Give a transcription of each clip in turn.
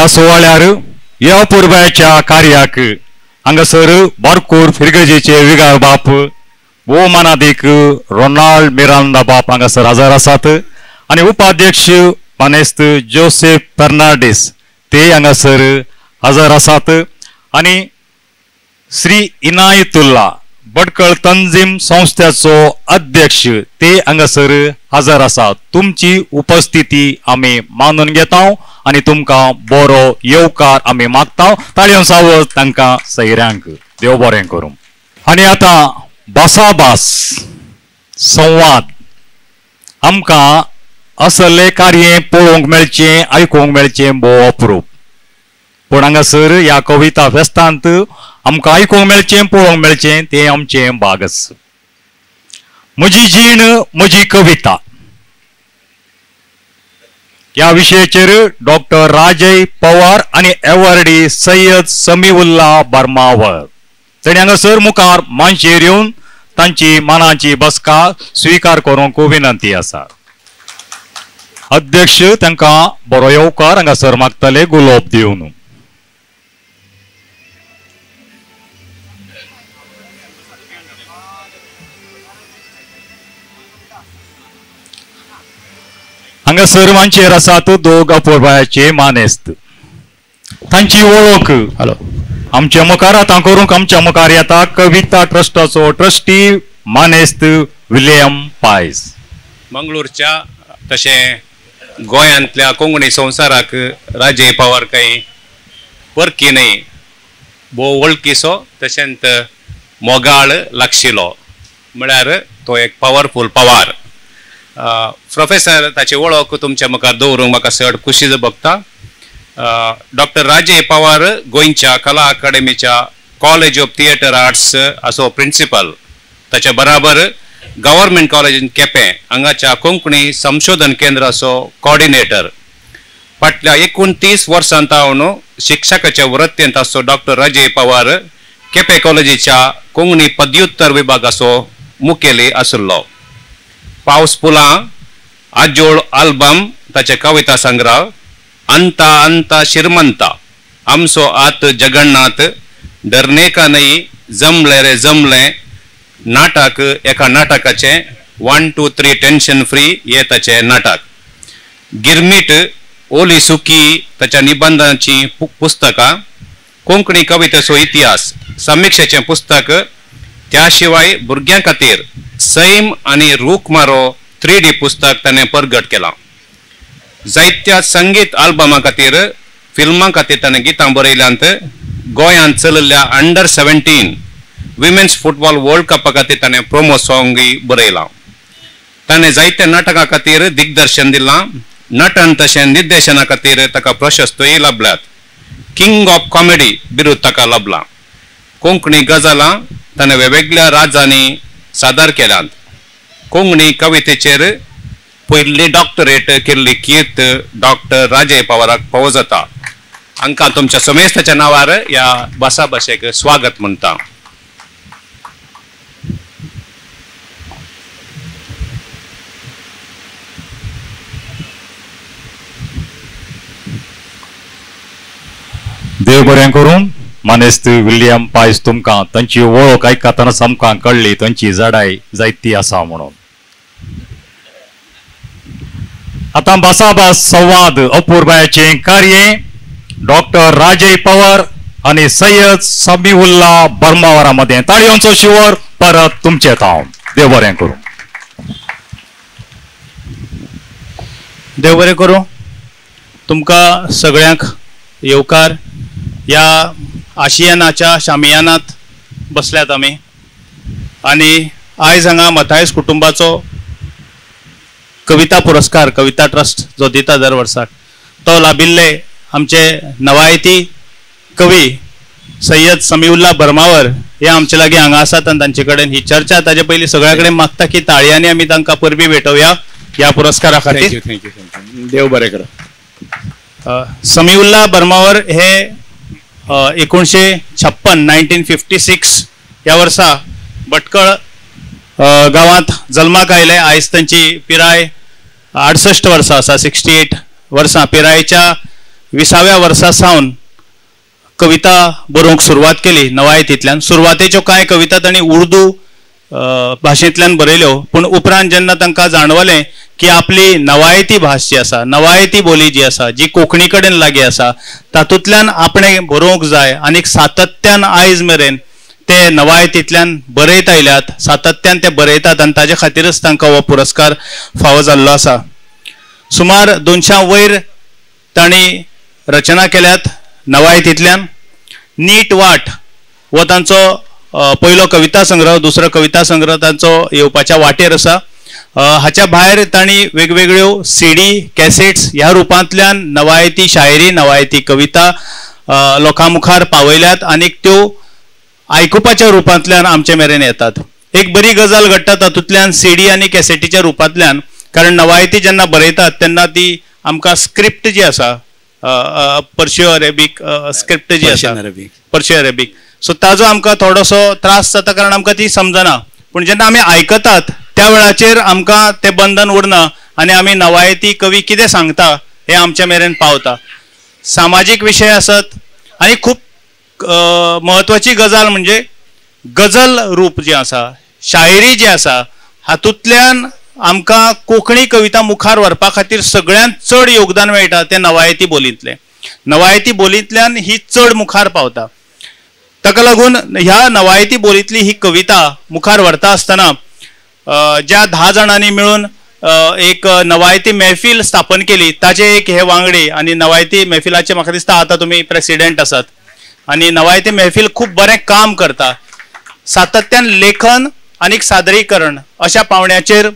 ह्या सुवाळ्यार ह्या पुरबायाच्या कार्याक हांगासर बारकूर फिरगजेचे विगार बाप भोव मानादीक रोनाल्ड मिरांदा बाप हांगासर हजर आसात आनी उपाध्यक्ष मानेस्त जोसेफ फेर्नांडीस ते हांगासर हजर आसात आनी श्री इनायतुल्ला भटकळ तंजीम संस्थेचो अध्यक्ष ते हांगासर हजर आसात. तुमची उपस्थिती आमी मानून घेता आनी तुमकां बरो येवकार आमी मागता. ताळयो सावज तांकां सैऱ्यांक. देव बरें करूं. आनी आतां भासाभास संवाद आमकां असले कार्य पळोवंक मेळचें आयकूंक मेळचें भोव अप्रूप, पूण हांगासर ह्या कविता फेस्तांत आमकां आयकूंक मेळचें पळोवंक मेळचें तें आमचें भागच. म्हजी जीण म्हजी कविता ह्या विशयाचेर डॉक्टर राजय पवार आनी एवर्डी सय्यद समीउल्ला बर्मावर तांणी हांगासर मुखार मानशेर येवन तांची मानाची बसका स्विकार करूंक विनंती आसा. अध्यक्ष तांकां बरो येवकार हांगासर मागतले गुलोब दिवन. हांगासर मानचेर आसात दोग अपुरबायाचे मानेस्त. तांची वळख हॅलो आमच्या मुखार आतां करूंक आमच्या मुखार येता कविता ट्रस्टाचो ट्रस्टी मानेस्त विलियम पायस. मंगळूरच्या तशें गोंयांतल्या कोंकणी संवसाराक राजय पवार कांय परकी न्हय, भोव वळखीचो तशेंच मोगाळ लागशिलो, म्हळ्यार तो एक पावरफूल पवार प्रोफेसर. ताची वळख तुमच्या मुखार दवरूंक म्हाका चड खुशी भोगता. डॉक्टर राजय पवार गोंयच्या कला अकादमीच्या कॉलेज ऑफ थिएटर आर्ट्स असो प्रिंसिपल, ताच्या बराबर गव्हर्मेंट कॉलेज इन केपें हांगाच्या कोंकणी संशोधन केंद्राचो कॉर्डिनेटर. फाटल्या 29 वर्सां सावन शिक्षकाच्या वृत्तींत आसचो डॉक्टर राजय पवार केपें कॉलेजीच्या कोंकणी पदव्युत्तर विभागाचो मुखेली आशिल्लो. पावस फुलां आजोळ आल्बम ताचे कविता संग्रह, अंता अंता शिरमंता, आमचो आत जगन्नाथ, डरनेका नई, जमले रे जमले नाटक, एका नाटकाचें 1 2 3 टेन्शन फ्री हे ताचें नाटक, गिरमीट ओली सुकी ताच्या निबंधांची पुस्तकां, कोंकणी कवितेचो इतिहास समिक्षेचें पुस्तक, त्या शिवाय भुरग्यां खातीर सैम आनी रूख मारो 3D पुस्तक ताणें परगट केलां. जायत्या संगीत आल्बमा खातीर फिल्मां खातीर ताणें गितां बरयल्यांत. गोंयांत चलिल्ल्या अंडर 17 विमेन्स फुटबॉल वर्ल्ड कपा खातीर ताणें प्रोमो सॉंगूय बरयलां. ताणें जायत्या नाटकां खातीर दिग्दर्शन दिलां. नटन तशें निर्देशना खातीर ताका प्रशस्तूय लाबल्यात. किंग ऑफ कॉमेडी बिरूद ताका लाबलां. कोंकणी गजालां ताणें वेगवेगळ्या राज्यांनी सादर केल्यांत. कोंकणी कवितेचेर पयली डॉक्टरेट केल्ली कीर्त डॉक्टर राजय पवाराक फावो जाता. हांकां तुमच्या समेस्ताच्या नांवार ह्या भासाभाशेक स्वागत म्हणटा. देव बरें करूं मानेस्त विलियम पायस तुमकां तांची वळख आयकतना आमकां कळ्ळी तांची जडाय जायती आसा म्हणून. आतां भासाभास संवाद अपुरबायाचें कार्य डॉक्टर राजय पवार आनी सय्यद समीउल्ला बर्मावरा मदें ताळयांचो शिवर परत तुमचे ताव. देव बरें करूं. देव बरें करूं. तुमकां सगळ्यांक येवकार. ह्या आशियानाच्या शामियानात बसल्यात आमी आनी आयज हांगा मथायस कुटुंबाचो कविता पुरस्कार कविता ट्रस्ट जो दिता दर वर्साक तो लाभिल्ले आमचे नवायती कवी सय्यद समीउल्ला बर्मावर हे आमचे लागीं हांगा आसात आनी तांचे कडेन ही चर्चा. ताजे पयलीं सगळ्या कडेन मागता की ताळयांनी आमी तांकां परबीं भेटोवया ह्या पुरस्कारा खातीर. Thank you thank you. देव बरें करा. समीउल्ला बर्मावर हे 1956 1956 ह्या वर्सा भटकळ गांवांत जल्माक आयले. आयज तांची पिराय 68 वर्सां आसा, 68 वर्सां पिरायेच्या विसाव्या वर्सा सावन कविता बरोवंक सुरवात केली नवायतींतल्यान. सुरवातेच्यो कांय कविता तांणी उर्दू भाशेंतल्यान बरयल्यो, पूण उपरांत जेन्ना तांकां जाणवलें की आपली नवायती भास जी आसा, नवायती बोली जी आसा, जी कोंकणी कडेन लागीं आसा, तातूंतल्यान आपणें बरोवंक जाय आनी सातत्यान आयज मेरेन ते नवायतींतल्यान बरयत आयल्यात, सातत्यान ते बरयतात आनी ताजे खातीरच तांकां हो पुरस्कार फावो जाल्लो आसा. सुमार 200 वयर तांणी रचना केल्यात नवायतींतल्यान. नीट वाट हो तांचो पयलो कविता संग्रह, दुसरो कविता संग्रह तांचो येवपाच्या वाटेर आसा. हाच्या भायर तांणी वेगवेगळ्यो सीडी, कॅसेट्स ह्या रुपांतल्यान नवायती शायरी, नवायती कविता लोकां मुखार पावयल्यात आनी त्यो आयकुपाच्या रुपांतल्यान आमचे मेरेन येतात. एक बरी गजाल घडटा तातूंतल्यान सीडी आनी कॅसेटीच्या रुपांतल्यान, कारण नवायती जेन्ना बरयतात तेन्ना ती आमकां स्क्रिप्ट जी आसा, पर्शियो अरेबीक स्क्रिप्ट जी आसा, पर्शियो अरेबीक, सो ताजो आमकां थोडोसो त्रास जाता कारण आमकां ती समजना. पूण जेन्ना आमी आयकतात त्या वेळाचेर आमकां तें बंधन उरना आनी आमी नवायती कवी कितें सांगता हें आमच्या मेरेन पावता. सामाजीक विशय आसत आनी खूब म्हत्वाची गजाल म्हणजे गजल रूप जें आसा, शायरी जी आसा, हातूंतल्यान आमकां कोंकणी कविता मुखार व्हरपा खातीर सगळ्यांत चड योगदान मेळटा तें नवायती बोलींतलें. नवायती बोलींतल्यान ही चड मुखार पावता. ताका लागून ह्या नवायती बोलींतली ही कविता मुखार व्हरता आसतना ज्या 10 जाणांनी मेळून एक नवायती महफील स्थापन केली ताचे एक हे वांगडी आनी नवायती महफिलाचे म्हाका दिसता आतां तुमी प्रेसिडेंट आसात आनी नवायती महफील खूब बरें काम करता. सातत्यान लेखन आनी सादरीकरण अशा पावंड्याचेर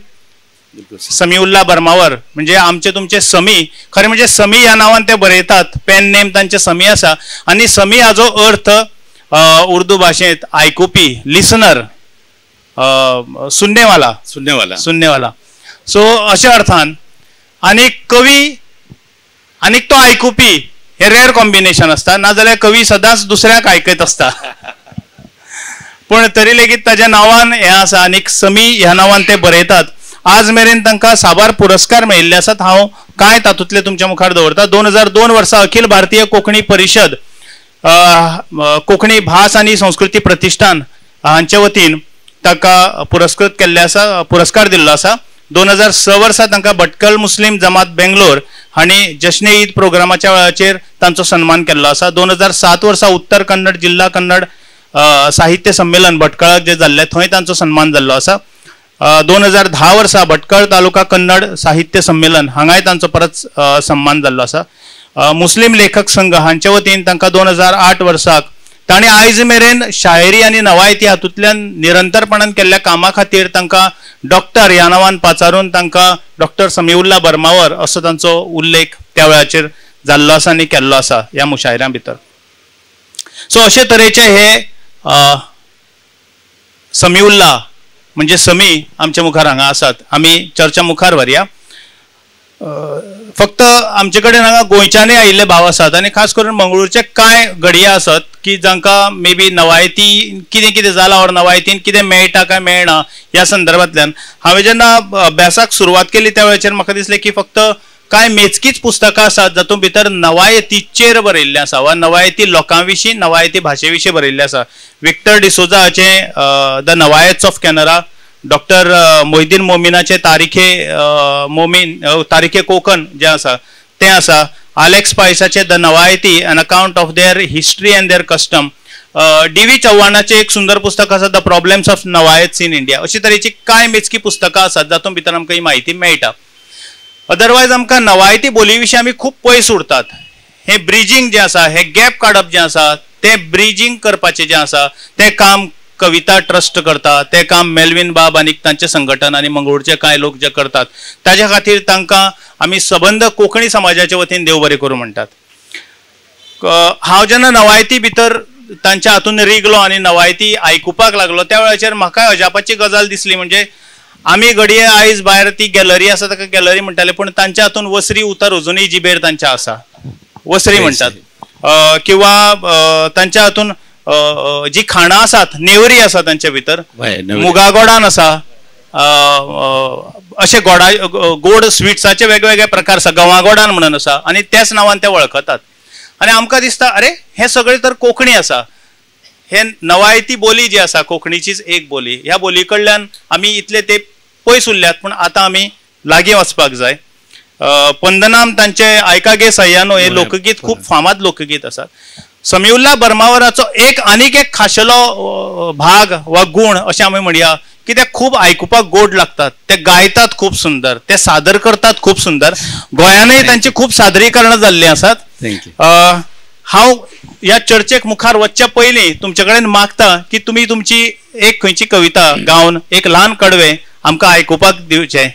समीउल्ला बर्मावर म्हणजे आमचे तुमचे समी, खरें म्हणजे समी ह्या नांवान ते बरयतात, पेन नेम तांचे समी आसा आनी समी हाजो अर्थ उर्दू भाशेंत आयकुपी, लिसनर, सुन्नेवाला, सुन्नेवाला, सुन्नेवाला, सो अशा अर्थान आनी कवी आनी तो आयकुपी हे रेअर कॉम्बिनेशन आसता, नाजाल्यार कवी सदांच दुसऱ्याक आयकत आसता. पूण तरी लेगीत ताज्या नांवान हें आसा आनी समी ह्या नांवान ते बरयतात. आज मेरेन तांकां साबार पुरस्कार मेळिल्ले आसात. हांव कांय तातूंतले तुमच्या मुखार दवरता. 2002 वर्सा अखिल भारतीय कोंकणी परिशद, कोंकणी भास आनी संस्कृती प्रतिष्ठान हांचे वतीन ताका पुरस्कृत केल्ले आसा, पुरस्कार दिल्लो आसा. 2006 वर्सा तांकां भटकल मुस्लीम जमात बेंगलोर हांणी जश्न ईद प्रोग्रामाच्या वेळाचेर तांचो सन्मान केल्लो आसा. 2007 वर्सा उत्तर कन्नड जिल्हा कन्नड साहित्य संमेलन भटकळाक जे जाल्लें थंय तांचो सन्मान जाल्लो आसा. 2010 वर्सा भटकळ तालुका कन्नड साहित्य संमेलन हांगाय तांचो परत सन्मान जाल्लो आसा. मुस्लीम लेखक संघ हांचे वतीन तांकां 2008 वर्साक तांणी आयज मेरेन शायरी आनी नवायती हातूंतल्यान निरंतरपणान केल्ल्या कामा खातीर तांकां डॉक्टर ह्या नांवान पाचारून तांकां डॉक्टर समीउल्ला बर्मावर असो तांचो उल्लेख त्या वेळाचेर जाल्लो आसा आनी केल्लो आसा ह्या मुशायऱ्यां भितर. सो अशे तरेचे हे समीउल्ला म्हणजे समी आमच्या मुखार हांगा आसात. आमी चर्चा मुखार व्हरया. फक्त आमचे कडेन हांगा गोंयच्यानय आयिल्ले भाव आसात आनी खास करून मंगळूरचे कांय घडये आसत की जांकां मे बी नवायती कितें कितें जालां ऑर नवायतीन कितें मेळटा काय मेळना ह्या संदर्भांतल्यान हांवें जेन्ना अभ्यासाक सुरवात केली त्या वेळाचेर म्हाका दिसलें की फक्त कांय मेजकीच पुस्तकां आसात जातूंत भितर नवायतीचेर बरयिल्लें आसा वा नवायती लोकां विशीं, नवायती भाशे विशीं बरयिल्लें आसा. विक्टर डिसोजा हाचें the Navayats of Canara, doctor Moideen मोमिनाचे तारीखे मोमीन, तारीखे कोंकण जें आसा तें आसा, Alex पायसाचे the Navayati an account of their history and their custom, D V चव्हाणाचें एक सुंदर पुस्तक आसा the problems of Navayats in India. अशी तरेची कांय मेजकी पुस्तकां आसात जातूंत भितर आमकां ही म्हायती मेळटा. अदरवायज आमकां नवायती बोली विशीं आमी खूब पयस उरतात. हें ब्रिजींग जें आसा, हें गॅप काडप जें आसा, तें ब्रिजींग करपाचें जें आसा तें काम कविता ट्रस्ट करता, तें काम मेल्विन बाब आनी तांचें संघटन आनी मंगळूरचे कांय लोक जे करतात ताज्या खातीर तांकां आमी सबंद कोंकणी समाजाचे वतीन देव बरें करूं म्हणटात. हांव जेन्ना नवायती भितर तांच्या हातून रिगलो आनी नवायती आयकुपाक लागलो त्या वेळाचेर म्हाका अजापाची गजाल दिसली म्हणजे आमी घडये आयज भायर ती गॅलरी आसा ताका गॅलरी म्हणटाले, पूण तांच्या हातून वसरी उतर अजुनूय जिबेर तांच्या आसा, वसरी म्हणटात, किंवा तांच्या हातून जी खाणां आसात नेवरी आसा तांच्या भितर, मुगागोडान आसा, अशे गोडा गोड स्विट्साचे वेगवेगळे प्रकार आसा, गवागोडान म्हणून आसा आनी त्याच नांवान ते वळखतात. आनी आमकां दिसता अरे हें सगळें तर कोंकणी आसा. हे नवायती बोली जी आसा कोंकणीचीच एक बोली, ह्या बोली कडल्यान आमी इतले ते पयस उरल्यात, पूण आतां आमी लागीं वचपाक जाय. पंदनाम तांचे आयका गे सय्यानो हे लोकगीत खूब फामाद लोकगीत आसा. समिउल्ला बर्मावराचो एक आनीक एक खाशेलो भाग वा गूण अशें आमी म्हणया की ते खूब आयकुपाक गोड लागतात, ते गायतात खूब सुंदर, ते सादर करतात खूब सुंदर. गोंयानूय तांची खूब सादरीकरणां जाल्लीं आसात. हांव ह्या चर्चेक मुखार वचच्या पयलीं तुमचे कडेन मागता की तुमी तुमची एक खंयची कविता गावन एक ल्हान कडवें आमकां आयकुपाक दिवचें.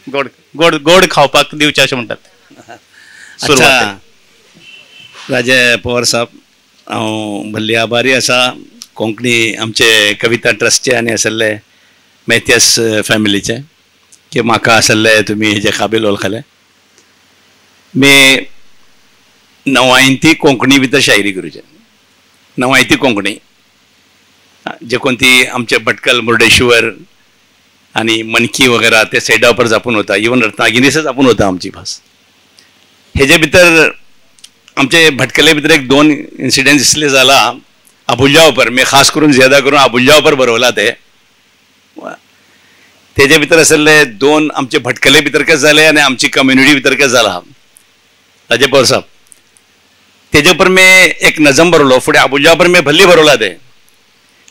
गोड गोड गोड खावपाक दिवचें अशें म्हणटात. अच्छा राजे पवार साहब, हांव भल्ली आभारी आसा कोंकणी आमचे कविता ट्रस्टचे आनी आसले मॅथियस फॅमिलीचे की म्हाका आसले तुमी हेजे काबील वळखले. मी नवायती कोंकणी भितर शायरी करूचे, नवायती कोंकणी जे कोणती आमचे भटकल मुर्डेश्वर आनी मनकी वगैरे ते सायडा उपर जापून वता, इवन रत्नागिरीसच जापून वता आमची भास. हेजे भितर आमचे भटकले भितर एक दोन इन्सिडेंट इसले जाला आबुल्जा उपर, मी खास करून ज्यादा करून आबुल्जा उपर बरवला. ते तेजे भितर आसले दोन आमचे भटकले भितर कशें जाले आनी आमची कम्युनिटी भितर कशें जाला. राजे पवार साहब तेजे उपर मी एक नजम बरवलो, फुडें आबुल्जा उपर मी भल्ली बरवला ते,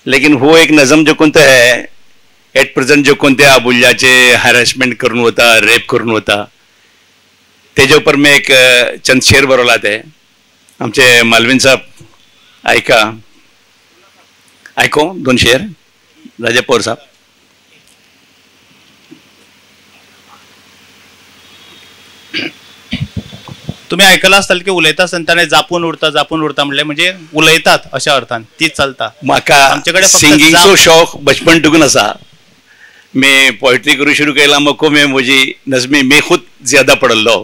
लेकिन हो एक नजम जो कोणतं है एट प्रेझेंट जो कोणते आबुल्ल्याचे हॅरेसमेंट करून वता, रेप करून वता, तेजे उपर मी एक चंद शेर बरवला. ते आमचे मालवीन साहब आयका, आयको दोन शेर राजे पवार साहब. तुम्ही आयकलां आसतलें की उलयता आसतना ताणें जापून उरता जापून उरता म्हणलें, म्हणजे उलयतात अशा अर्थान तीच चलता. म्हाका आमचे कडेन सिंगिंगचो शौक बचपन टुकून आसा. मी पोएट्री करूं शुरू केला मको मी म्हजी नजमी मी खूद ज्यादा पडल्लो.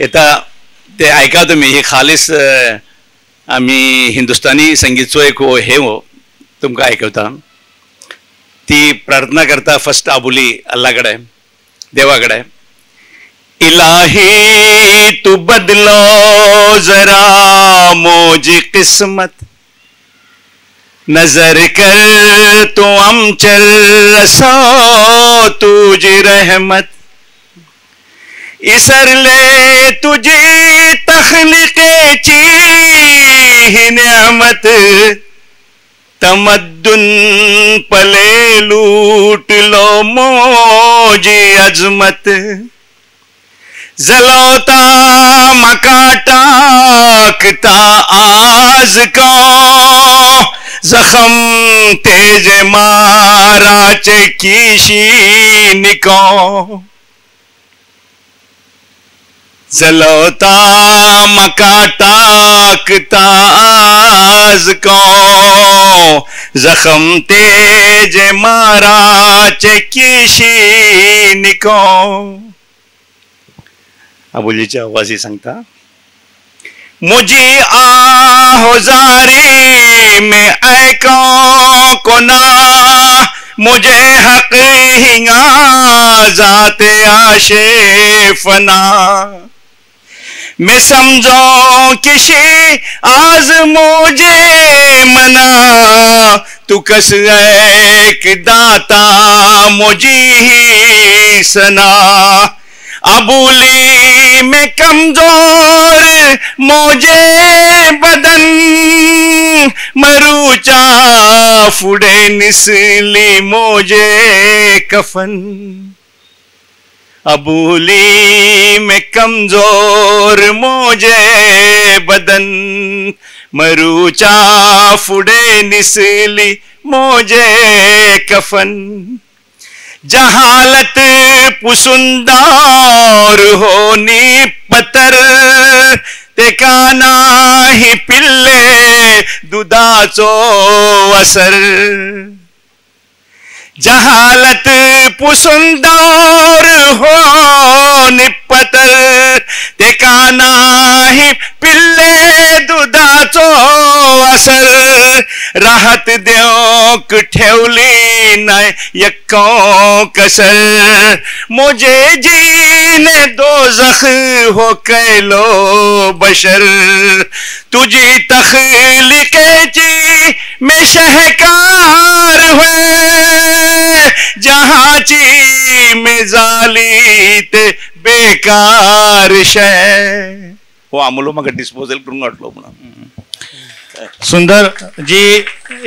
येता ते आयका तुमी, ही खालीस आमी हिंदुस्तानी संगीतचो एक हे हो तुमकां आयकता. ती प्रार्थना करता फर्स्ट आबुली अल्ला कडेन, देवा कडेन, इलाही तू बदलो जरा मोजी किस्मत, नजर कर तू आमचर रसो तुझी रहमत, इसरले तुझी तखलीकेची ही नियामत, तमद्दुन पले लूट लो मोजी अजमत, जलवता मका टाकता आज को जखम तेज माराचे किशी निको, जलवता मका टाकता आज को जखम तेज माराचे किशी निको. आबोलीची आवाज सांगता, मुझी आहोजारी में ऐको कोना, मुझे हक हिंगा जाते आशे फना, मैं समझो किशी आज मुझे मना, तू कस एक दाता मुझी ही सना, अबुली में कमजोर मोजे बदन, मरूचा फुडे निसली मोजे कफन, अबुली में कमजोर मोजे बदन, मरूचा फुडे निसली मोजे कफन, जहालत पुसुंदार होनी पतर, ते का नाही पिल्ले दुधाचो असर, जहालत पुसुंदार होनी पतर, ते का नाही पिल्ले दुधाचो कसर राहत देवक ठेवली नाय यक्को कसर मोजे जीने दोज़ख हो कैलो बशर तुझी तखलीकेची में शहकार हुए जहांची में जाली ते बेकार शे. हो आमुलो म्हाका डिस्पोजल करूंक घातलो म्हणून. सुंदर जी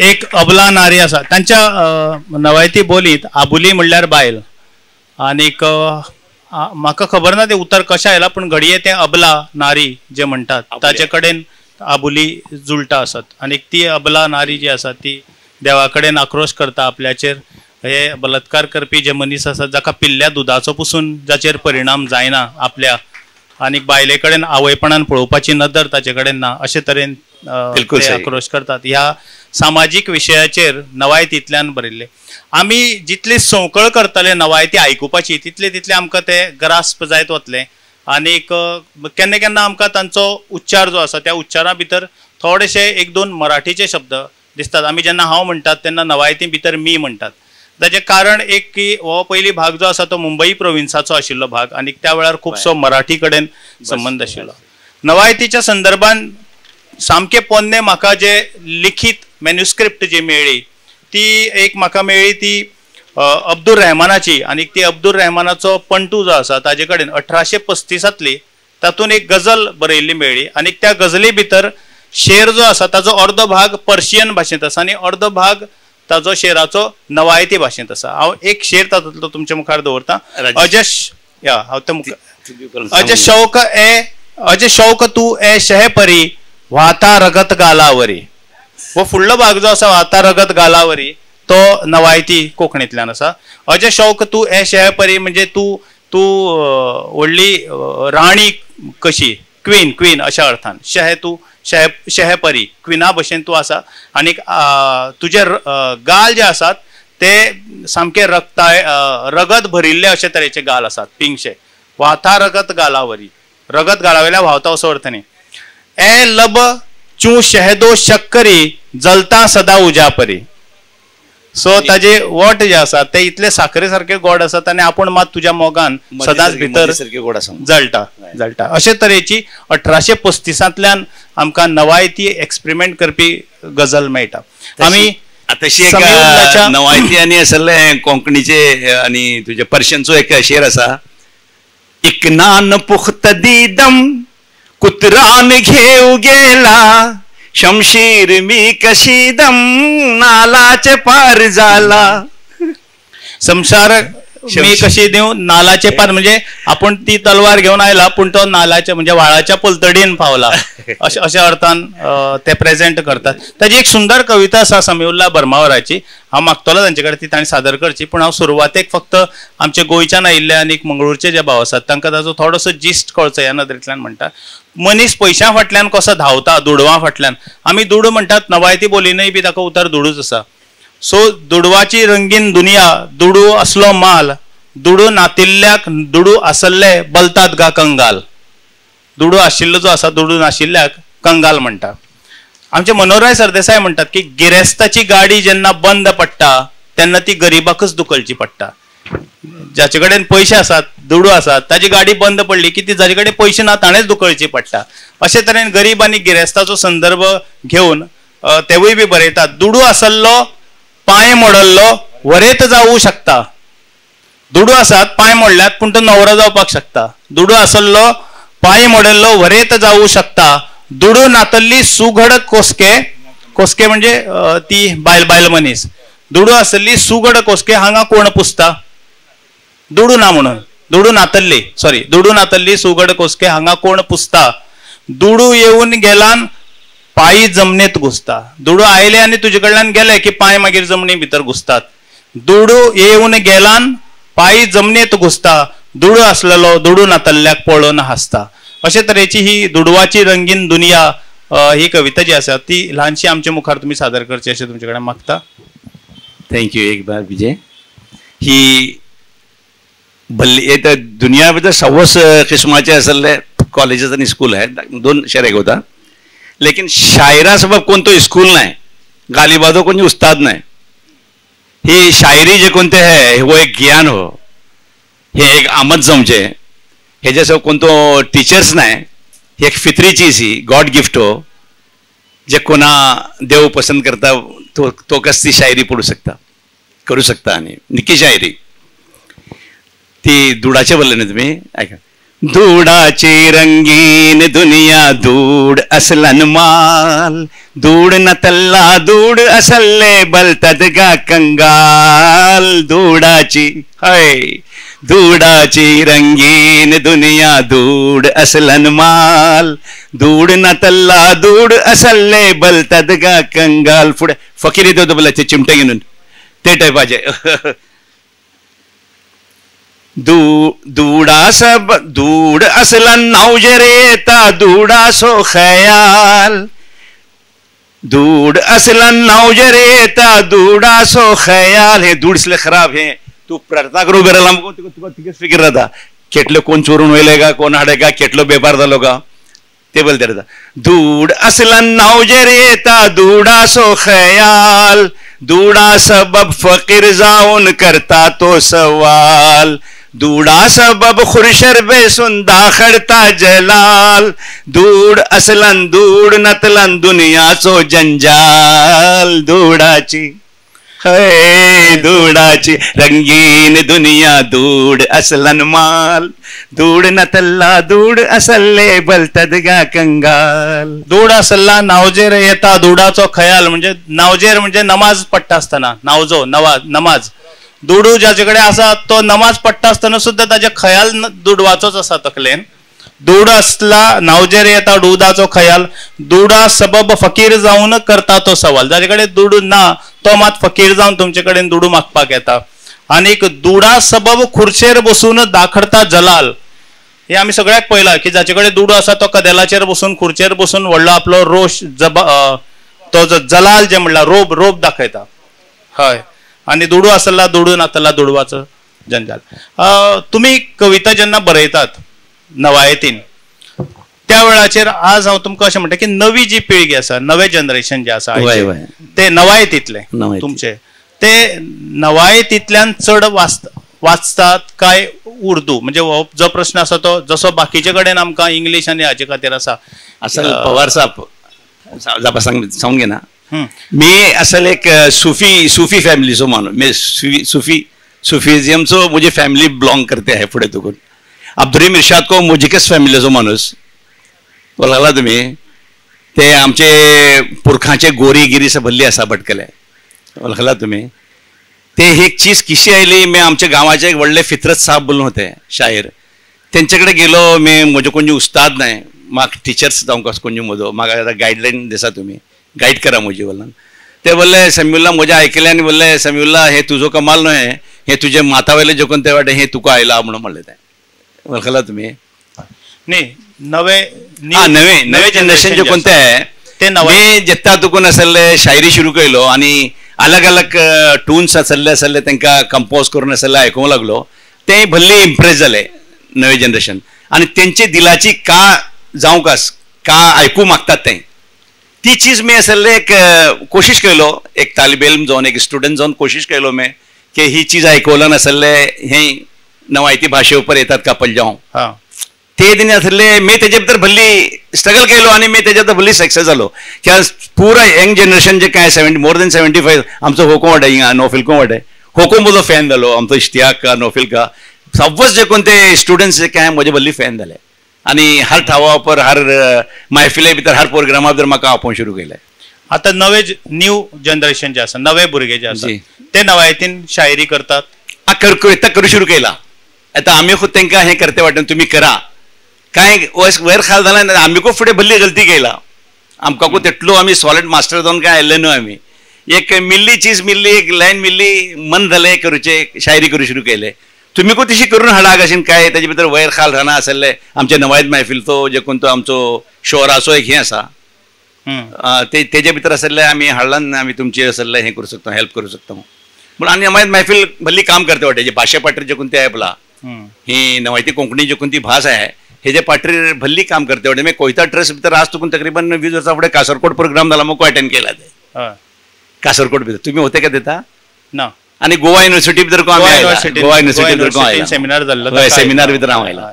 एक अबला नारी आसा तांच्या नवायती बोलींत आबुली म्हणल्यार बायल आनीक म्हाका खबर ना तें उतर कशें आयलां पूण घडये तें अबला नारी जे म्हणटात ताचे कडेन आबुली जुळटा आसत आनीक ती अबला नारी जी आसा ती देवा कडेन आक्रोश करता आपल्याचेर हे बलात्कार करपी जे मनीस आसात जाका पिल्ल्या दुदाचो पसून जाचेर परिणाम जायना आपल्या आनीक बायले कडेन आवयपणान पळोवपाची नदर ताचे कडेन ना अशे तरेन ते आक्रोश करतात. ह्या सामाजीक विशयाचेर नवायतींतल्यान बरयल्ले. आमी जितली संवकळ करतले नवायती आयकुपाची तितले तितले आमकां ते ग्रास्प जायत वतले आनीक केन्ना केन्ना आमकां तांचो उच्चार जो आसा त्या उच्चारा भितर थोडेशे एक दोन मराठीचे शब्द दिसतात. आमी जेन्ना हांव म्हणटात तेन्ना नवायती भितर मी म्हणटात. ताचें कारण एक की हो पयली भाग जो आसा तो मुंबई प्रोविन्साचो आशिल्लो भाग आनी त्या वेळार खुबसो मराठी कडेन संबंद आशिल्लो. नवायतीच्या संदर्भान सामकें पोन्ने म्हाका जे लिखीत मॅन्युस्क्रिप्ट जी मेळ्ळी ती एक म्हाका मेळ्ळी ती अब्दुल रहमानाची आनी ती अब्दुल रहमानाचो पंटू जो आसा ताजे कडेन 1835 तातूंत एक गजल बरयल्ली मेळ्ळी आनी त्या गजली भितर शेर जो आसा ताजो अर्दो भाग पर्शियन भाशेंत आसा आनी अर्दो भाग ताजो शेराचो नवायती भाशेंत आसा. हांव एक शेर तातूंतलो तुमच्या मुखार दवरता. अजश या हांव ते मुखार अज शौक ए अज शौक तू ए शहपरी वाता रगत गालावरी. हो फुडलो भाग जो आसा वाता रगत गालावरी तो नवायती कोंकणींतल्यान आसा. अज शौक तू ए शहपरी म्हणजे तूं तूं व्हडली राणी कशी क्वीन क्वीन अशा अर्थान शह तूं शह शहपरी क्विना भशेन तूं आसा आनीक तुजे गाल जे आसात ते सामके रगताय रगत भरिल्ले अशे तरेचे गाल आसात पिंगशे वाता रगत गालावरी रगत गालावयल्या व्हांवता असो अर्थ न्ही. ए लब चू शहदो शक्करी जलता सदा उजापरी. सो ताजे वोट जे आसा ते इतले साखरे सारके गोड आसात आनी आपूण मात तुज्या मोगान सदांच भितर जळटा जळटा. अशे तरेची 1835 आमकां नवायती एक्सपेरिमेंट करपी गजल मेळटा. आमी तशी एक नवायती आनी आसले कोंकणीचे आनी तुजे पर्शियनचो एक शेर आसा. एक नान पुख्त दीदम कुत्रान घेऊ गेला शमशीर मी कशीदम नालाचे पार झाला. संसार मी कशी देऊ नालाचे पार म्हणजे आपण ती तलवार घेवन आयला पूण तो नालाच्या म्हणजे व्हाळाच्या पलतडीन पावला अशे अशा अर्थान ते प्रेजेंट करतात. ताजी एक सुंदर कविता आसा समीउल्ला बर्मावराची. हांव मागतलो तांचे कडेन ती तांणी सादर करची पूण हांव सुरवातेक फक्त आमचे गोंयच्यान आयिल्ले आनी मंगळूरचे जे भाव आसात तांकां ताजो थोडोसो जिस्ट कळचो ह्या नदरेंतल्यान म्हणटा. मनीस पयशां फाटल्यान कसो धांवता दुडवां फाटल्यान. आमी दुडू म्हणटात नवायती बोलीनय बी ताका उतर दुडूच आसा. सो दुडवाची रंगीन दुनिया दुडू असलो माल दुडू नातिल्ल्याक दुडू आसल्ले बलतात गा कंगाल. दुडू आशिल्लो जो आसा दुडू नाशिल्ल्याक कंगाल म्हणटा. आमचे मनोहरराय सरदेसाय म्हणटात की गिरेस्ताची गाडी जेन्ना बंद पडटा तेन्ना ती गरिबाकच दुखलची पडटा. जाचे कडेन पयशे आसात दुडू आसात ताजी गाडी बंद पडली की ती जाचे कडेन पयशे ना ताणेंच दुखलची पडटा. अशे तरेन गरीब आनी गिरेस्ताचो संदर्भ घेवन तेवूय बी बरयतात. दुडू आसल्लो पांय मोडल्लो वरेत जावू शकता. दुडू आसात पांय मोडल्यात पूण तो न्हवरो जावपाक शकता. दुडू आसल्लो पांय मोडल्लो वरेत जावू शकता. दुडू नातल्ली सुघड कोसके कोसके म्हणजे ती बायल बायल मनीस. दुडू आसल्ली सुघड कोसके हांगा कोण पुसता दुडू ना म्हणून दुडू नातल्ली सॉरी दुडू नातल्ली सुघड कोसके हांगा कोण पुसता. दुडू येवन गेलान पांय जमनीत घुसता. दुडू आयले आनी तुजे कडल्यान गेले की पांय मागीर जमनी भितर घुसतात. दुडू येवन गेलान पांय जमनीत घुसता. दुडू आसलेलो दुडू नातल्ल्याक पळोवन हांसता. अशे तरेची ही दुडवाची रंगीन दुनिया ही कविता जी आसा ती ल्हानशी आमच्या मुखार तुमी सादर करची अशें तुमचे कडेन मागता. Thank you एक बार विजय. ही भल्ली दुनिया भितर सव्वस किस्माचे आसले कॉलेजीस आनी स्कूल आहे. दोन शेर एक होता. लेकिन शायरा सबब कोणतो स्कूल नाही, गालिबादो कोणी उस्ताद नाही. ही शायरी जे कोणते आहे हो एक ज्ञान हो, हे एक आमद जावचे, हेजे सब कोणतो टीचर्स नाही, ही एक फितरी चीज ही गॉड गिफ्ट हो, जे कोणा देव पसंत करता तो तो कस ती शायरी पडू शकता करू शकता. आणि निक्की शायरी ती दुडाचे बोलले ना तुम्ही, ऐका. धूडाची रंगीन दुनिया धूड असलन माल, धूड न तल्ला धूड असल्ले बलतद गा कंगाल. धूडाची हय धूडाची रंगीन दुनिया धूड असलन माल, धूड न तल्ला धूड असल्ले बलतद गा कंगाल. फुडे फकीर येतो तो बोलायचे चिमटे घेऊन ते टायपाचे. धूडा सब धूड असलन नावजेर येता धूडा सो खयाल, धूड असलन नावजेर येता धूडा सो खयाल. हे धूड इसले खराब हे तू प्रार्थना करू बेराला तुका तिकेच फिकीर राहता, केटलो कोण चोरून वयले का कोण हाडे का केटलो बेपार जालो का ते बोलते राहता. धूड असलन नावजेर येता धूडा सो खयाल, धूडा सबब फकीर जाऊन करता तो सवाल, धूडा सबब खुरशर बेसुन दाखडता जलाल. धूड असलन धूड नतलन दुनियाचो जंजाल. धूडाची हय धूडाची रंगीन दुनिया धूड असलन माल, धूड नतल्ला धूड असल्ले बलतद गा कंगाल. धूड असल्ला नावजेर येता धुडाचो खयाल, म्हणजे नावजेर म्हणजे नमाज पडटा आसतना नावजो नवाज नमाज, दुडू ज्याचे कडेन आसा तो नमाज पडटा आसतना सुद्दां ताजे खयाल दुडवाचोच आसा तकलेन. दूड असला नावजेर येता दुडाचो खयाल, दुडा सबब फकीर जावन करता तो सवाल. जाचे कडेन दुडू ना तो मात फकीर जावन तुमचे कडेन दुडू मागपाक येता. आनीक दुडा सबब खुर्चेर बसून दाखडता जलाल, हे आमी सगळ्याक पळयलां की जाचे कडेन दुडू आसा तो कदेलाचेर बसून खुर्चेर बसून व्हडलो आपलो रोश जबा तो जो जलाल जे म्हणला रोब रोब दाखयता. हय, आनी दुडू आसला दुडू नातला दुडवाचो जंजाल. तुमी कविता जेन्ना बरयतात नवायतीन त्या वेळाचेर आज हांव तुमकां अशें म्हणटा की नवी जी पिळगी आसा, नवें जनरेशन जें आसा ते नवायतींतलें तुमचे ते नवायतींतल्यान चड वाचतात काय उर्दू? म्हणजे हो जो प्रश्न आसा तो जसो बाकीचे कडेन आमकां इंग्लीश आनी हाचे खातीर आसा. असल पवार साहेब जापा सांगून घेना, मी असल एक सुफी सुफी फॅमिलीचो माणूस. मी सुफी सुफिझमचो म्हजी फॅमिली बिलॉंग करते आहे. फुडें तुकून अब्दुल इर्शाद को मुजिकस फॅमिलीचो माणूस वळखला तुमी, ते आमचे पुरखांचे गोरी गिरी भरली आसा भटकले वळखला तुमी. ते एक चीज कशी आयली, मी आमच्या गांवाचे एक व्हडले फित्रत साहब बोलून होते शाहीर, तेंचे कडेन गेलो मी. म्हजे कोणी उस्ताद नाही, म्हाका टिचर्स जावंक कोणी म्हजो म्हाका आतां गायडलायन दिसा तुमी गायड करा म्हजी बोलून. ते बोलले समीउल्ला म्हजें आयकलें आनी बोलले समीउल्ला हे तुजो कमाल न्हय, हे तुजे माथा वयले जे कोण ते वाटे हे तुका आयला म्हणून म्हणलें तें वळखला तुमी. न्ही नवे नवे नवे जनरेशन जे कोणते आहे ते नवे जेत्ता तुकून आसले शायरी सुरू केलो आनी अलग अलग टून्स आसले आसले तांकां कंपोज करून आसले आयकूंक लागलो, ते भल्ले इम्प्रेस जाले नवे जनरेशन. आनी तेंचे दिलाची का जावंक आस का आयकूं मागतात ते ती चीज मी आसले एक कोशिश केलो, एक तालिब इल्म जावन एक स्टुडंट जावन कोशिश केलो मी की ही चीज आयकवल्यान आसले हे नवायती भाशे उपर येतात का पल जावं ते दिन आसले. मी तेजे भितर भल्ली स्ट्रगल केलो आनी मी तेजे भितर भल्ली सक्सेस जालो. कित्याक पुरा यंग जनरेशन जे काय मोर देन 75 आमचो होको वाटे हिंगा नोफिल को वाटे होको म्हजो फॅन जालो, आमचो इश्तियाक का नोफिल का सव्वच जे कोण ते स्टुडंट्स जे काय म्हजे भल्ली फॅन जाले आनी हर ठावा उपर हर मैफिले भितर हर प्रोग्रामा भितर म्हाका आपोवंक सुरू केलें. आतां नवे न्यू जनरेशन जे आसा नवे भुरगे जे आसा ते नवायतीन शायरी करतात करू सुरू केला. आतां आमी खूब तांकां हें करते वाटेन तुमी करा काय वयर खाल जाला आमी खूब फुडें भल्ली गलती केला, आमकां तितलो आमी सॉलिड मास्टर जावन काय आयिल्ले न्हू. आमी एक मिल्ली चीज मिल्ली एक लायन मिल्ली मन जालें करूचें शायरी करूं सुरू केलें. तुमी खूब तशी करून हाडा कशें काय तेजे भितर वयर खाल राहना आसले. आमचे नवायत मैफिलचो जे कोण तो आमचो शोराचो एक हें आसा ते तेजे भितर आसले आमी हाडला आमी तुमचे आसले हें करूं शकता हेल्प करूं शकता पूण आनी नवायत मैफिल भल्ली काम करते वाटे जे भाशे पाटर जे कोण ते पळा ही नवायती कोंकणी जे कोणती भास आहे हेजे पाटरीर भल्ली काम करते वाटे. मी कोयता ट्रस्ट भितर आज तुकून तकरीबन 20 वर्सां फुडें कासरकोड प्रोग्राम जाला मग अटेंड केला ते कासरकोड भितर. तुम्ही होते का तेता ना? आणि गोवा युनिव्हर्सिटी भितर गोवा युनिव्हर्सिटी सेमिनार जाल्लो, सेमिनार भितर हांव आयला.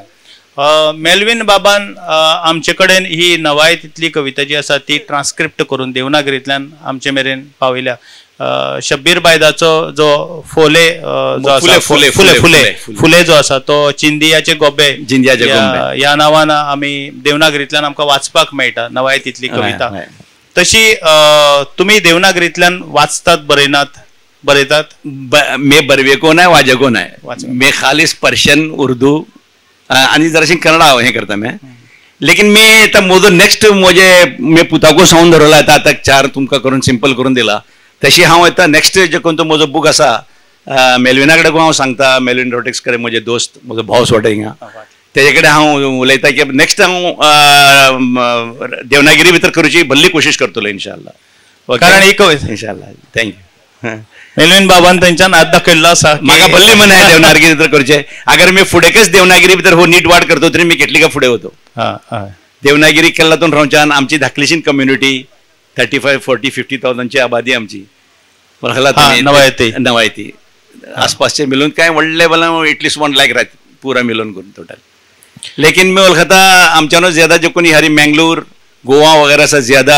मेलविन बाबान आमचे कडेन ही नवायतींतली कविता जी आसा ती ट्रान्स्क्रिप्ट करून देवनागरींतल्यान आमचे मेरेन पावयल्या. शब्बीर बायदाचो जो फोले जो आसा, फुले फुले फुले जो आसा तो चिंदियाचे गोबे ह्या नांवान आमी देवनागरींतल्यान आमकां वाचपाक मेळटा नवायतींतली कविता. तशी तुमी देवनागरींतल्यान वाचतात, बरयनात? बरयतात? मे बरवेको नाय वाजको नाय, मे खालीस पर्शियन उर्दू आणि जराशी कन्नडा हे करता मैं. लेकिन मी आता म्हजो नेक्स्ट म्हजे मे पुताको सावन धरला आतां आतां चार तुमकां करून सिंपल करून दिला. तशी हांव आतां नेक्स्ट जे कोण तो म्हजो बूक आसा मेलविना कडेन हांव सांगता, मेलविन रोटेक्स कडेन म्हजे दोस्त म्हजो भाव सोडटा हिंगा, तेजे कडेन हांव उलयता की नेक्स्ट हांव देवनागिरी भितर करूची भल्ली कोशिश करतलो इन्शाल्लाह. कारण एक इन्शाल्लाह. Thank you. Melvin बाबान तेंच्यान हात दाखयल्लो आसा, म्हाका भल्ली मन आहे देवनागिरी भितर करचे. अगर मी फुडेकच देवनागिरी भितर हो नीट वाट करतो तरी मी केटली का फुडें वतो. देवनागिरी केल्ला रावच्यान आमची धाकलीशीन कम्युनिटी 35, 40, 50 थावजंडची आबादी आमची नवायती नवायती आसपासचे मिळून काय व्हडले बला एटलिस्ट 1 लाख राहत पुरा मिळून करून टोटल. लेकिन मी वळखता आमच्यानो ज्यादा जे कोणी हरी मँगलोर गोवा वगैरे असा ज्यादा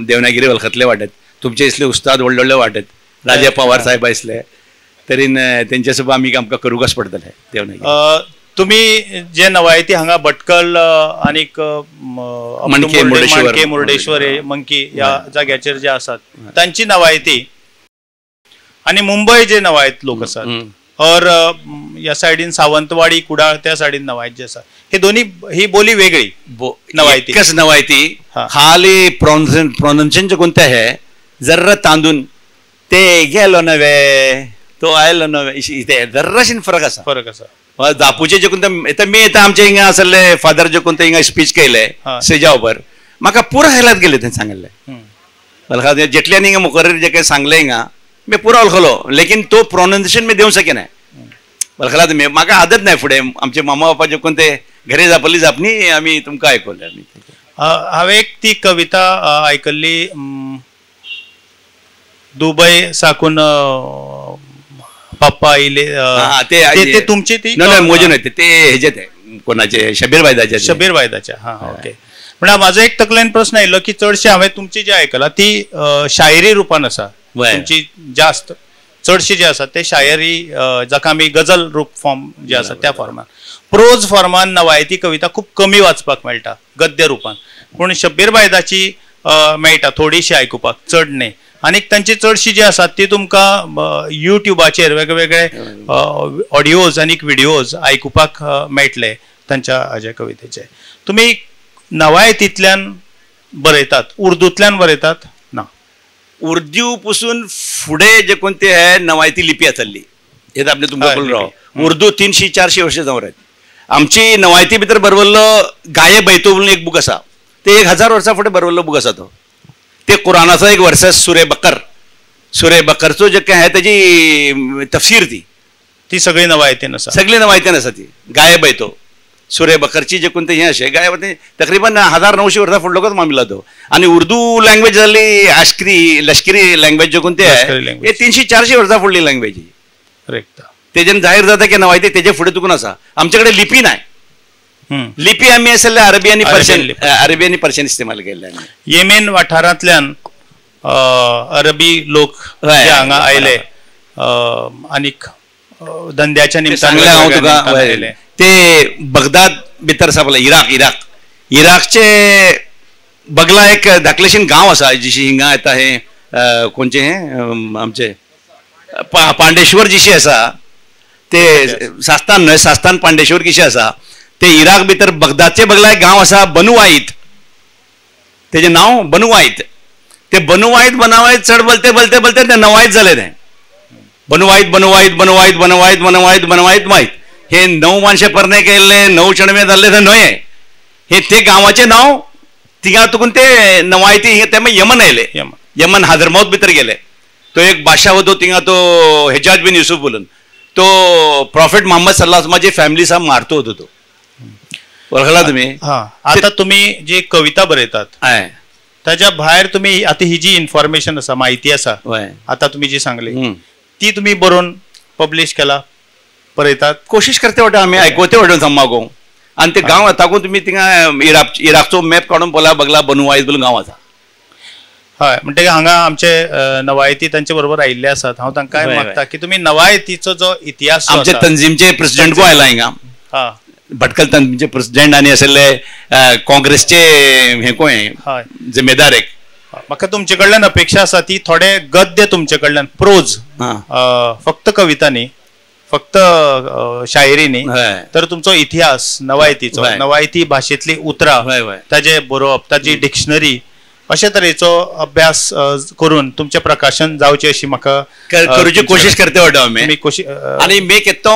देवनागिरी वळखतले वाटत. तुमचे इसले उस्ताद व्हडले व्हडले वाटत, राजा पवार साहेब आसले तरी तेंच्या सोबत आमी आमकां करूंकच पडटलें देवनागिरी. तुम्ही जे नवायती हांगा भटकल आनीक माणके मुर्डेश्वर मंकी ह्या जाग्याचेर जे आसात तांची नवायती आनी मुंबय जे नवायत लोक आसात और ह्या सायडीन सावंतवाडी कुडाळ त्या सायडीन नवायत जे आसा, हे दोन्ही ही बोली वेगळी नवायती. एकच नवायती खाली प्रोनाउन्सिएशन जे कोणते आहे जर्रा तांदून ते गेलो नवे तो आयलो नवे ते जर्राशीन फरक आसा, फरक आसा. दापूचे जे कोणते मी येता आमचे हिंगा आसले फादर जे कोणते हिंगा स्पीच केले स्टेजा उपर म्हाका पुरा हेलात गेले ते सांगले वळखा जेटल्यान हिंगा मुखार जे काही सांगले हिंगा मी पुरा वळखलो, लेकिन तो प्रोनाउन्सिएशन मी दिवंक शकेना वळखला तुमी. म्हाका आदत नाही फुडें आमचे मामा बापा जे कोणते घरी जापली जापनी आमी तुमकां आयकले. आमी हांवें एक ती कविता आयकल्ली दुबय साकून पप्पा आयले ते तुमची ती ना म्हजे न्हय ते हेजे ते कोणाचे शबीर बायदाचे, शबीर बायदाचे. हां ओके. म्हणल्यार म्हाजो एक तकलेन प्रस्न आयलो की चडशे हांवें तुमची जे आयकला ती शायरी रुपान आसा, तुमची जास्त चडशी जे आसा ते शायरी जाका आमी गजल रूप फॉर्म जे आसा त्या फॉर्मान. प्रोज फॉर्मान नवायती कविता खूब कमी वाचपाक मेळटा गद्य रुपान, पूण शब्बीर बायदाची मेळटा थोडीशी आयकुपाक, चड न्हय. आनीक तांची चडशी जी आसात ती तुमकां युट्यूबाचेर वेगवेगळे ऑडियोज आनी व्हिडियोज आयकुपाक मेळटले तांच्या हाज्या कवितेचे. तुमी नवायतींतल्यान बरयतात, उर्दूंतल्यान बरयतात ना? उर्दू पसून फुडें जे कोणते हे नवायती लिपी आसली हे आपले तुमकां कळून राव. उर्दू 300-400 वर्सां जावन रायत. आमची नवायती भितर बरवल्लो गाये बैतो म्हणून एक बूक आसा, ते 1000 वर्सां फुडें बरवल्लो बूक आसा तो. ते कुराणाचो एक वर्सेस सुरे बकर, सुरे बकरचो जे काय आहे त्याची तफसीर ती ती सगळी नवायतीन आसा, सगळी नवायतीन आसा ती. गाये बैतो सुरे बकरची जे कोणते हे अशे गाये तकरीबन 1900 वर्सां फुडलोकच मामिला तो. आनी उर्दू लँग्वेज जाली आश्करी लश्करी लँग्वेज जे कोणते आहे हे 300-400 वर्सां फुडली लँग्वेज ही. करेक्ट. तेजेन जाहीर जाता की नवायती तेजे फुडें तुकून आसा. आमचे कडेन लिपी नाय, लिपी आमी आसले अरबी आनी पर्शियन, अरबी आनी पर्शियन इस्तेमाल केल्ले. येमेन वाठारांतल्यान अरबी लोक हांगा आयले आनीक धंद्याच्या निमतान. हांव तुका ते बगदाद भितर आसा पळय इराक, इराक इराकचे बगला एक धाकलेशीन गांव आसा जिशी हिंगा येता हे कोणचे हे आमचे पांडेश्वर जिशी आसा ते सास्तान न्हय, सास्तान पांडेश्वर किशे आसा ते इराक भितर बगदादचे बगला एक गांव आसा बनुवाईत, तेजें नांव बनुवाईत. ते बनुवाईत बनावायत चड बलते बलते बलते ते नवायत जाले ते बनुवाईत बनुवाईत बनवायत बनवायत बनवायत बनवायत मायत हे 9 मानशे परणे केल्ले 9 चणवे जाल्ले ते न्हय, हे ते गांवाचें नांव थिंगा तुकून ते नवायती ते मागीर यमन आयले, यमन हादरमौत भितर गेले. तो एक बादशाह होतो थिंगा तो हेजाज बिन युसुफ बोलून, तो प्रॉफेट मोहम्मद सल्लल्लाहु अलैहि वसल्लम फॅमिली साम मारतो होतो तो. वळखला तुमी. आतां तुमी जी कविता बरयतात ताच्या भायर तुमी आतां ही जी इन्फॉर्मेशन आसा, म्हायती आसा आतां तुमी जी सांगली ती तुमी बरोवन पब्लिश केला, बरयतात? कोशिश करते वाटे आमी आयकोते वाटे सम्मागो. आनी ते गांव आतां तुमी थिंगा इराकचो मॅप काडून पळया बगला बनवायज बोलून गांव आसा. हय, म्हणटकीर हांगा आमचे नवायती तांचे बरोबर आयिल्ले आसात. हांव तांकांय मागता की तुमी नवायतीचो जो इतिहास, आमचे तंजीमचे प्रेसिडेंट को आयला हिंगा, भटकल तंजीमचे प्रेसिडेंट आनी आशिल्ले काँग्रेसचे हे कोण जिम्मेदार एक. म्हाका तुमचे कडल्यान अपेक्षा आसा ती थोडे गद्य तुमचे कडल्यान, प्रोज, फक्त कविता न्ही, फक्त शायरी न्ही, तर तुमचो इतिहास नवायतीचो, नवायती भाशेंतली उतरां, ताजे बरोवप, ताजी डिक्शनरी, अशे तरेचो अभ्यास करून तुमचें प्रकाशन जावचें अशी म्हाका करूची कोशिश करते वाटो आमी. आनी मी केतो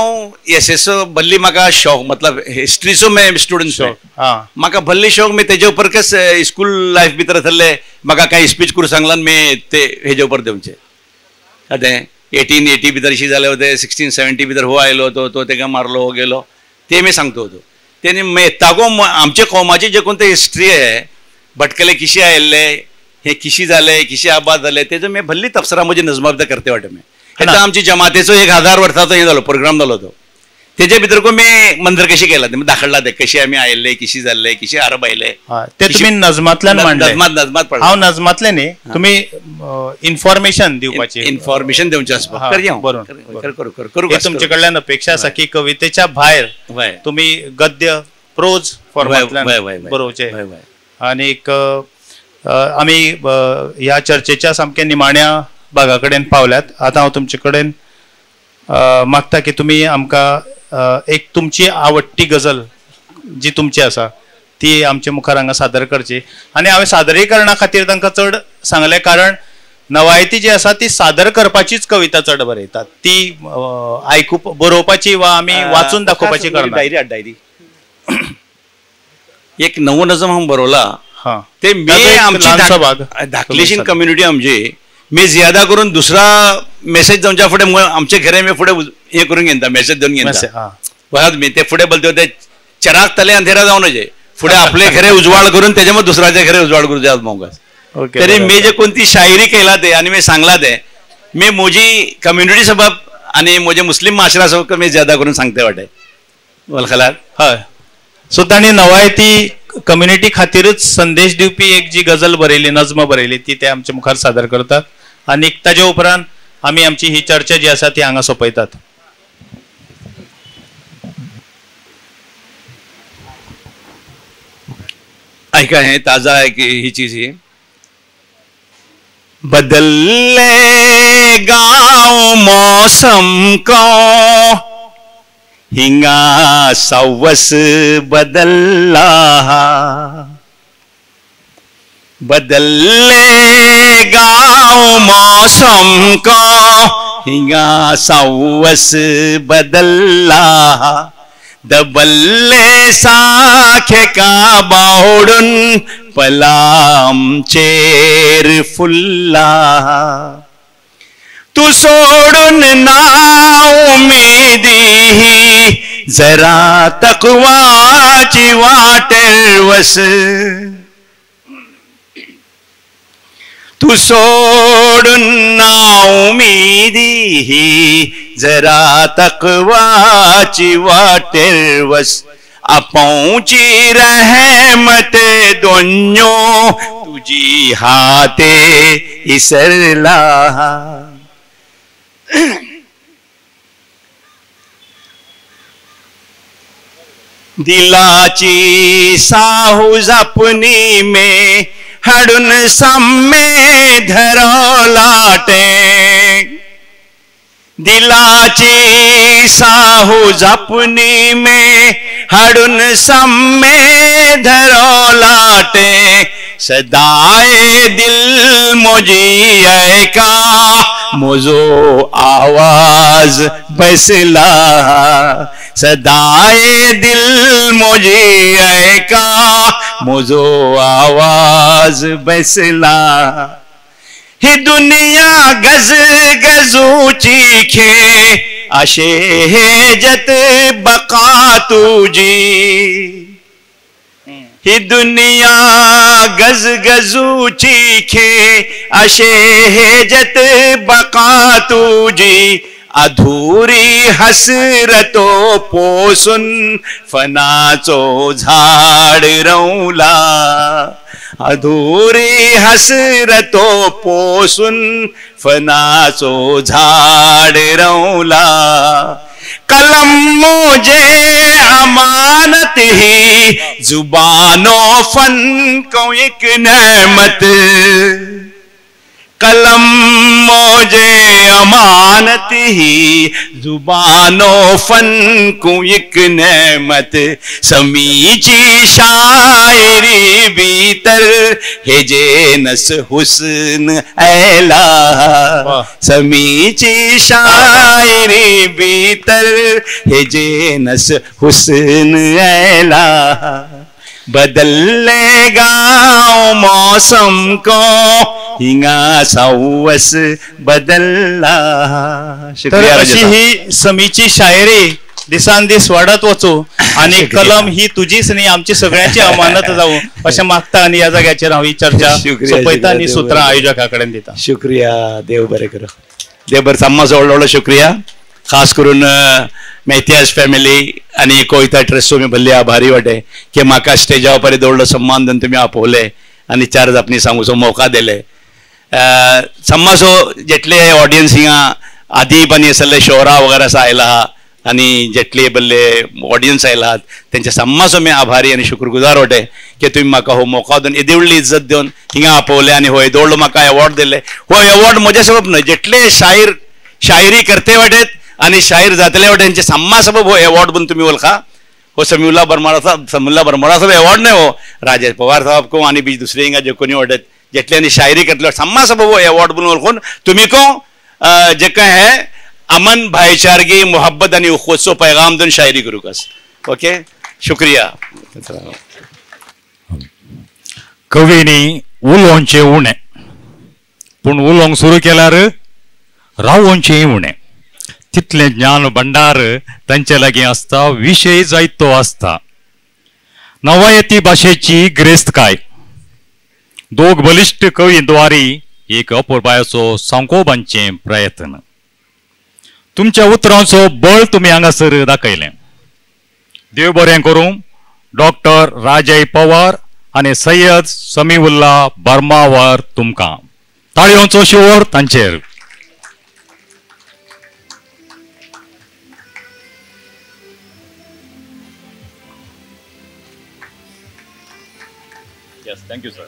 एस एस भल्ली म्हाका शौक, मतलब हिस्ट्रीचो मे स्टुडंट, म्हाका भल्ली शौक. मी तेजे उपर कस स्कूल लायफ भितर आसले म्हाका कांय स्पीच करूं सांगला मी ते हेजे उपर दिवचे. आतां 1880 भितर अशी जाले होते, 1670 भितर हो आयलो तो तो तेका मारलो हो गेलो, ते मी सांगतो होतो. तेणी तागो आमचे कौमाची जे कोणते हिस्ट्री आहे, भटकले किशी आयिल्ले, हे किशी जाले, किशी आबाद जाले, तेजो मी भल्ली तपसरा म्हजी नजमा भितर करते वाटे. मी आतां आमची जमातेचो 1000 वर्साचो हे जालो प्रोग्राम जालो तो, तेजे भितर को मी मंदर कशी केला दाखयला ते कशी आमी आयिल्ले, किशी जाल्ले, किशी अरब आयले, ते तुमी नजमांतल्यान मांडले. नजमात पडला. हांव नजमांतले न्ही, तुमी इन्फॉर्मेशन दिवपाची, इन्फॉर्मेशन दिवचें आसता. करूं तुमचे कडल्यान अपेक्षा आसा की कवितेच्या भायर तुमी गद्य, प्रोज फॉर्मांतल्यान बरोवचें. आनीक आमी ह्या चर्चेच्या सामक्या निमाण्या भागा कडेन पावल्यात. आतां हांव तुमचे कडेन मागता की तुमी आमकां एक तुमची आवडटी गजल जी तुमची आसा ती आमचे मुखार हांगा सादर करची. आनी हांवें सादरीकरणा खातीर तांकां चड सांगलें कारण नवायती जी आसा ती सादर करपाचीच कविता चड बरयतात, ती आयकूप बरोवपाची वा आमी वाचून दाखोवपाची करना. डायरी डायरी एक नवो नजम हांव बरवला ते मी आमची धाकलीशीन कम्युनिटी आमची मी ज्यादा करून दुसरा मेसेज जावच्या फुडें आमचे घरे मी फुडें हे करून घेता, मेसेज दिवन घेता. बघा मी ते फुडें बोलते ते चराग तले अंधेरा जावन नजे, फुडें आपले घरे उजवाड करून त्याच्या मग दुसऱ्याच्या घरे उजवाड करू जात मोगास. तरी मी जे कोणती शायरी केला ते आणि मी सांगला ते मी म्हजी कम्युनिटी सबब आणि म्हजे मुस्लिम माशरा सबब मी ज्यादा करून सांगते वाटे वळखलात. हय, सो तांणी नवायती कम्युनिटी खातीरच संदेश दिवपी एक जी गजल बरयली, नज्म बरयली ती ते आमचे मुखार सादर करतात आनी ताजे उपरांत आमी आमची ही चर्चा जी आसा ती हांगा सोंपयतात. ऐका हे ताजा आहे की ही चीज ही बदलले गांव मौसम को हिंगा सवस बदलला, बदलले गांव मौसम को हिंगा सवस बदलला, दबल्ले साखे का बावडून पलाम चेर फुल्ला, तू सोडून ना उमेदी जरा तकवाची वाटेर वस, तू सोडून ना उमेदी जरा तकवाची वाटेर वस, आपोवची रहमत दोन्यो तुजी हाते इसरला. दिलाची साहू जपनी में हाडून साम्मे धरलाटे, दिलाची साहू जपनी में हाडून साम्मे धरलाटे, सदाए दिल मोजी ऐका मोजो आवाज बसला, सदाए दिल मोजी ऐका मोजो आवाज बसला, ही दुनिया गज गजूची खे आशे हे जत बका तुझी, ही दुनिया गज गजूची खे अशे हेजत बका तुजी अधुरी हसरतो पोसून फनाचो झाड रवला अधुरी हसरतो पोसून फनाचो झाड रवला कलम मुझे अमानत ही जुबानो फन को एक नेमत कलम मुझे अमानत ही जुबानो फन को एक नेमत समीची शायरी भीतर हे नस हुस्न ऐला समीची शायरी भीतर हे नस हुस्न ऐला बदल लेगा मौसम को हिंगा सावस बदलला. तर अशी ही समीची शायरी दिसान दीस वाडत वचू आणि कलम ही तुझीच न्ही आमची सगळ्यांची अमानत जावं अशें मागता आनी ह्या जाग्याचेर हांव ही चर्चा सोंपयता आनी सुत्रां आयोजका कडेन दिता. शुक्रिया, देव बरें करूं. देव बरें, साम्माचो व्हडलो व्हडलो शुक्रिया, खास करून मेहतियाज फॅमिली आनी कोयता ट्रस्ट तुमी भल्ले आभारी वाटे की म्हाका स्टेजा उपर दवरलो सम्मान दिवन तुमी आपवले आनी चार जापणी सांगूचो मौका दिले. सम्मासो जेटले ऑडियन्स हिंगा आदीब आनी सगळे शोरा वगैरे असं आयला आनी जेटले बल्ले ऑडियन्स आयला तेंच्या सम्मासो मी आभारी आनी शुक्रगुजार वाटे की तुमी म्हाका हो मौका दिवन येदी व्हडली इज्जत दिवन हिंगा आपवले आनी हो येदो व्हडलो म्हाका अवॉर्ड दिले. हो अवॉर्ड म्हज्या सबब न्हय, जेटले शायर शायरी करते वाटेत आनी शाहीर जातले वाटे साम्मा सबब हो अवॉर्ड म्हणून तुम्ही वळखा. हो समीउल्ला बरमाडा साहब, समीउल्ला बरमाडा साहब अवॉर्ड न्हय हो राजेश पवार साहब को आनी बीज दुसरे हिंगा जे कोणी वाटत जेटल्यांनी शायरी करतले साम्मा सबब हो अवॉर्ड म्हणून वळखून तुम्ही को जे काय हे अमन भाईचारगी मोहब्बत आनी उखवतचो पैगाम दिवन शायरी करूंक आस. ओके, शुक्रिया. कवींनी उलोवचें उणें पूण उलोवंक सुरू केल्यार रावोवचें उणें. तितलें ज्ञान भंडार तांचे लागीं आसता, विशय जायतो आसता. नवायती भाशेची गिरेस्तकाय दोग बलिश्ट कवी द्वारी एक अपुरबायेचो सांको बांदचें प्रयत्न. तुमच्या उतरांचो बळ तुमी हांगासर दाखयलें. देव बरें करूं डॉक्टर राजय पवार आनी सय्यद समीउल्ला बर्मावर तुमकां ताळयोंचो शिंवर तांचेर. Yes, thank you, sir.